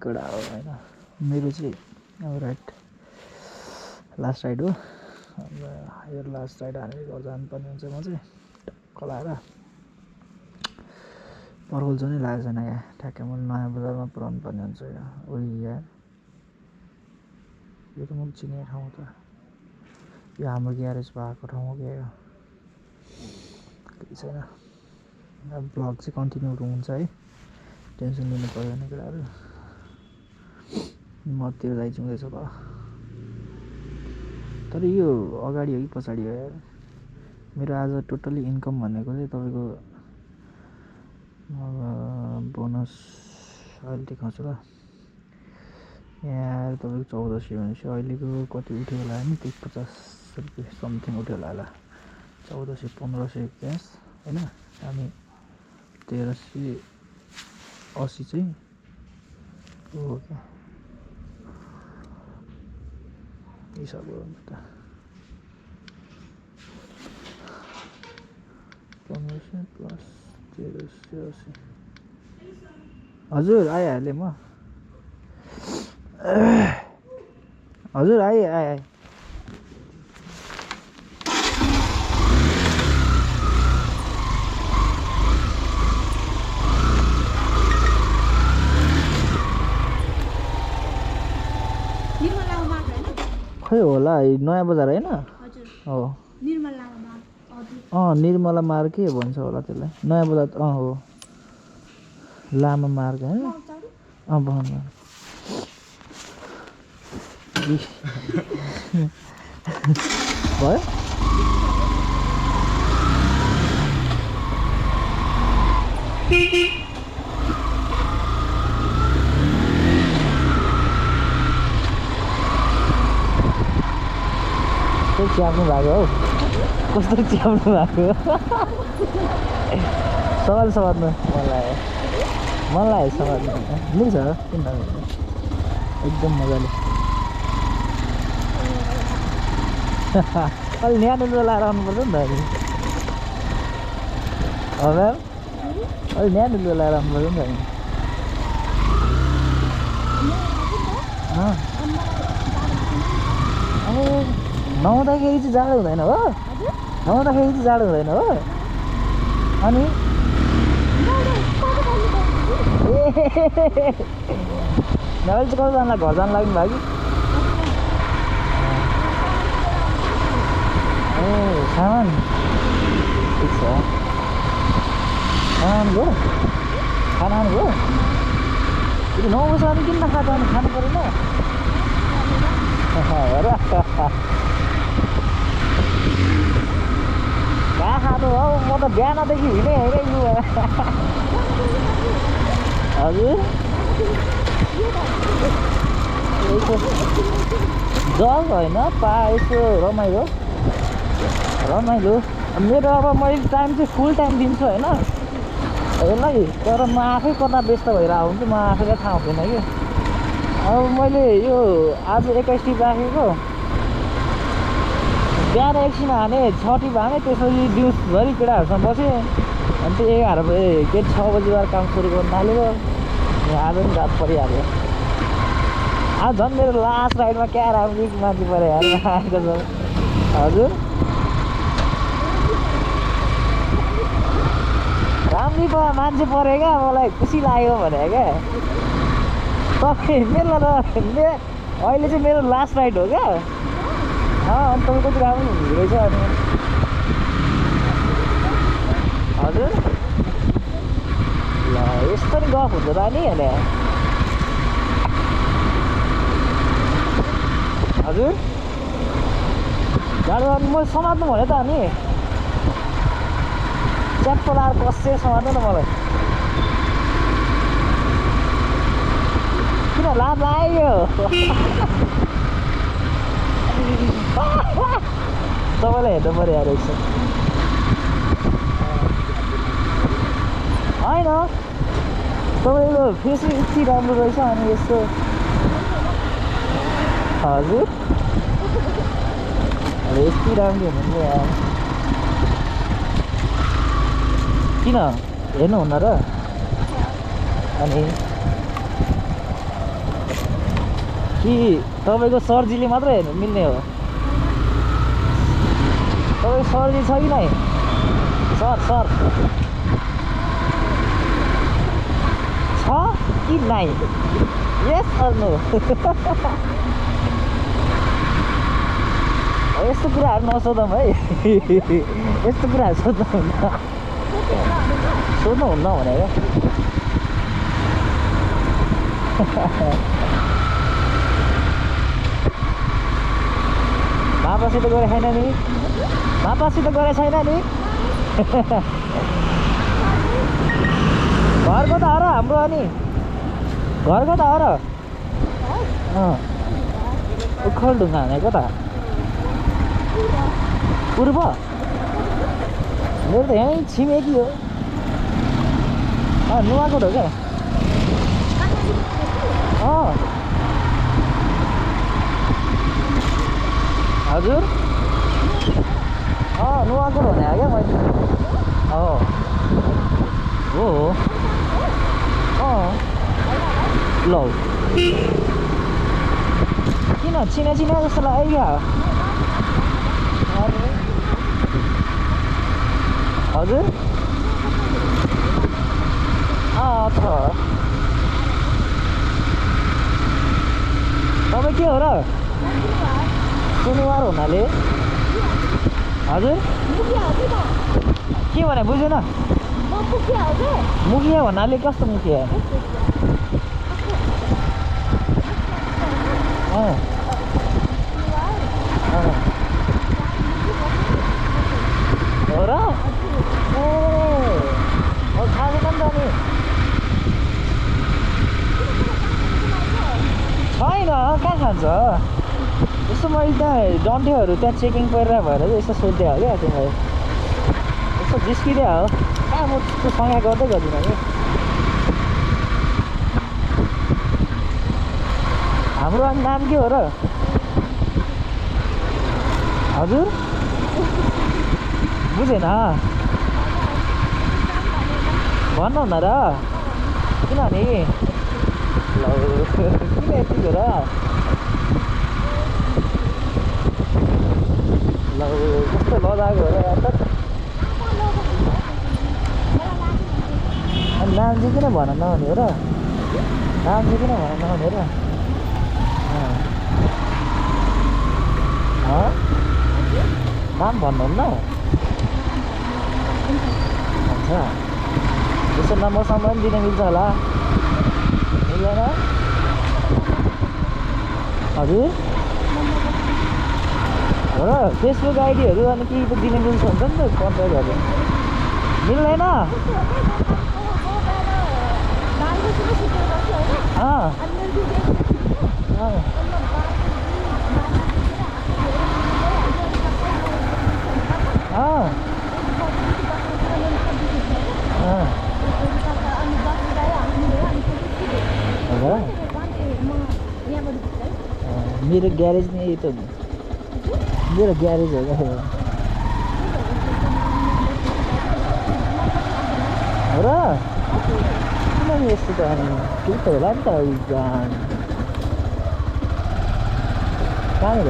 कडा हो होइन मेरो चाहिँ अब राइट लास्ट राइड हो अब यो लास्ट राइड हानेर घर जानुपर्ने हुन्छ म चाहिँ टक्क लाएर पर्वल चाहिँ लागेको छैन यहाँ ठ्याक्कै मैले नयाँ बजारमा पुऱ्याउनु पर्ने हुन्छ यहाँ उही यहाँ यो त मैले चिने ठाउँ त यो हाम्रो ग्यारेज भएको ठाउँ हो क्या केही छैन अब ब्लग चाहिँ कन्टिन्यू हुन्छ है टेन्सन लिनु पर्दैन केटाहरू मतिर जाइचुँदैछ त तर यो अगाडि हो कि पछाडि हो यार मेरो आज टोटली इन्कम भनेको चाहिँ तपाईँको बोनस अहिले देखाउँछु ल यहाँ तपाईँको 1400 भनेपछि अहिलेको कति उठ्यो होला नि 50 रुपियाँ समथिङ उठ्यो होला 1400 1500 क्यास होइन हामी 1380 चाहिँ हो क्या हिसाब गर्नु त 1500 प्लस 1380 हजुर आइहालेँ म हजुर आएँ खै होला नयाँ बजार होइन हो निर्मला मार्गै भन्छ होला त्यसलाई नयाँ बजार हो लामा मार्ग होइन भयो च्याप्नु भएको हौ कस्तो च्याप्नु भएको समात्नु मन लाग्यो समात्नु मिल्छ किन नमिल्छ एकदम मजाले अलि न्यानो लाएर आउनुपर्छ नि त म्याम अलि न्यानो लाएर आउनुपर्छ नि त नुहाउँदाखेरि चाहिँ जाडो हुँदैन हो नुहाउँदाखेरि चाहिँ जाडो हुँदैन हो अनि अहिले चाहिँ कतिजनालाई घर जानु लाग्नु भयो कि सामान ठिक छ खाना आउनुभयो खाना आउनुभयो फेरि 9 बजीसम्म किन नखाएको अनि खानु परेन कहाँ खानु हौ म त बिहानदेखि हिँडे हजुर जग होइन पा यसो रमाइलो मेरो अब मैले टाइम चाहिँ फुल टाइम दिन्छु होइन यसलाई तर म आफै कता व्यस्त भएर आउँछु म आफैलाई थाहा हुँदैन कि अब मैले यो आज 21 टिप राखेको बिहान एकछिन हाने 6 टिप हाने त्यसपछि दिउँसभरि केटाहरूसँग बसेँ अनि त्यो 11 बजे के 6 बजीबाट काम सुरु गर्नु थालेको आज पनि रात परिहाल्यो आज झन् मेरो लास्ट राइडमा क्या राम्रो मान्छे पऱ्यो आएको छ हजुर राम्रै मान्छे पऱ्यो क्या मलाई खुसी लाग्यो भने क्या तपाईँ मेरो अहिले चाहिँ मेरो लास्ट राइड हो क्या अनि तपाईँ कति राम्रो हुँदो रहेछ अनि हजुर ल यस्तो नि गफ हुन्छ त नि होइन हजुर गाडी म समात्नु भन्यो त अनि च्याप्प लाएर बस्दै समात्नु न मलाई किन लाज लाग्यो तपाईँलाई हेर्नु पऱ्यो यार यसो होइन तपाईँको फेस यति राम्रो रहेछ अनि यस्तो हजुर यति राम्रो हुनुहुन्छ यार किन हेर्नुहुन्न र अनि कि तपाईँको सर्जीले मात्रै हेर्नु मिल्ने हो? तपाईँको सर्जी छ कि नै? सर छ कि नै? Yes or no? यस्तो कुराहरू नसोधौँ है। यस्तो कुराहरू सोध्नुहुन्न भनेको। बाबासित गरे छैन नि? बाबासित गरे छैन नि? घरको त हो र हाम्रो। अनि घरको त हो र? उखलढुङ्गा भनेको त पूर्व मेरो त यहीँ छिमेकी हो। नुवाकोट हो क्या। हजुर नुवाकोट हुने हो क्या मैले। हो ल किन चिना जस्तो लाग्यो क्या? हजुर तपाईँ के हो र? शनिबार हुनाले हजुर के भने बुझेन? मुखिया भन्नाले कस्तो मुखिया? हो र? थाहा छैन नि त। अनि छैन कहाँ खान्छ? यसो मैले त्यहाँ डन्ठेहरू त्यहाँ चेकिङ परिरहेको भएर चाहिँ यसो सोध्दै हो क्या तिमीलाई। यसो जिस्किँदै हो कहाँ? म त्यस्तो सँगै गर्दै गर्दिनँ कि। हाम्रो अनि नाम के हो र? हजुर बुझेन? भन्नु न र। किनभने ल किन यतिको र? ल कस्तो लजाएको हो र? अनि नाम चाहिँ किन भन्न नहुने हो र? नाम चाहिँ किन भन्न नहुने र? नाम भन्नुहुन्न? अच्छा यसो नम्बरसम्म पनि दिन मिल्छ होला? मिल्दैन? हजुर हो र? फेसबुक आइडीहरू अनि केही त दिन मिल्छ हुन्छ नि त कन्ट्याक्टहरू। मिल्दैन? मेरो ग्यारेज नै यही त मेरो ग्यारेज हो क्या हो र? किन यस्तो त? अनि केही त होला नि त। कहाँनिर